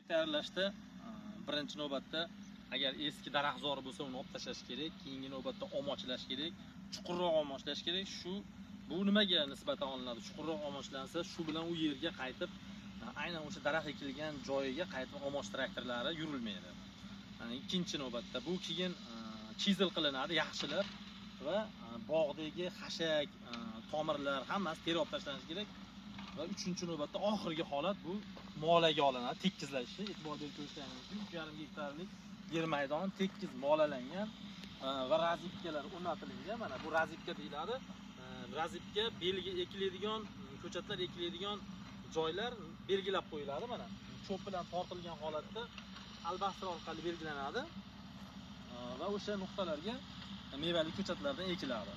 Tayyorlashda birinchi navbatda agar eski daraxtzor bo'lsa, uni olib tashlash kerak. Keyingi navbatda omochlash kerak, chuqurroq omochlash kerak. Shu bu nimaga nisbatan olinadi? Chuqurroq omochlansa, shu bilan u yerga qaytib, aynan o'sha daraxt ekilgan joyiga qaytib omoch traktorlari yurilmaydi. Ikkinchi navbatda bu keyin chizel qilinadi yaxshilab va bog'dagi xashak, tomirlar hammasi terib olib tashlanishi kerak. Va uchinchi navbatda oxirgi holat bu molaga olinadi, tekizlashi. E'tibor berib ko'rishingiz mumkin, 3,5 gektarlik yer maydoni tekis molalangan va razibkalar o'rnatilgan. Mana bu razibka deyiladi. Razibka belgi ekiladigan, ko'chatlar ekiladigan joylar belgilab qo'yiladi. Mana cho'p bilan tortilgan holatda albastir orqali belgilanadi va o'sha nuqtalarga mevali ko'chatlardan ekiladi.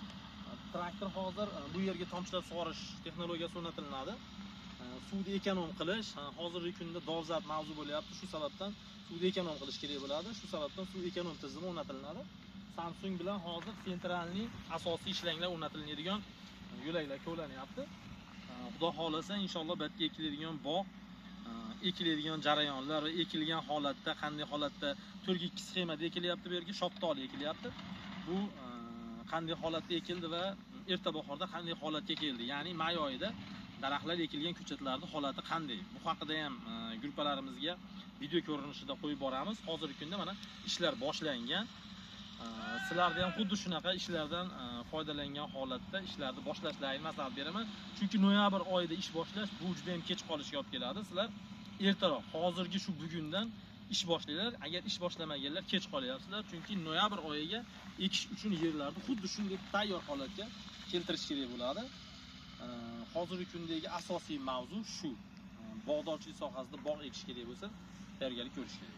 Traktor hozir bu yerga tomchilatib sug'orish texnologiyasi o'rnatilinadi. Suvni ekonom qilish, hozirgi kunda dolzarb mavzu bo'lyapti. Shu sababdan suvni ekonom qilish kerak bo'ladi. Shu sababdan suv ekonom tizimi o'rnatilinadi. Samsung bilan hozir sentralniy asosiy ishlanglar o'rnatiladigan yo'laklar kovlanyapti. Xudo xohlasa, inshaalloh bu yerga ekiladigan bog', ekiladigan jarayonlar va ekilgan holatda qanday holatda 4-2 sxemada ekilyapti, bu yerga shaftoli ekilyapti. Bu qanday holatda ekildi va erta bahorda qanday holatga keldi? Ya'ni may oyida daraxtlar ekilgan ko'chatlarning holati qanday? Bu haqida ham gruppalarimizga video ko'rinishida qo'yib boramiz. Hozirgi kunda mana ishlar boshlangan. Sizlarda ham xuddi shunaqa ishlardan foydalangan holatda ishlarni boshlashlaringni maslahat beraman. Chunki noyabr oyida ish boshlash bu juda ham kech qolishga olib keladi. Sizlar ertaroq, hozirgi shu bugundan ish boshlanglar. Agar ish boshlamaganlar kech qolyapsizlar, chunki noyabr oyiga ekish uchun yerlarni xuddi shunday tayyor holatga keltirish kerak bo'ladi. Hozirgi kundagi asosiy mavzu shu. Bog'dorchilik sohasida bog' ekish kerak bo'lsa, tayyorgarlik ko'rish kerak.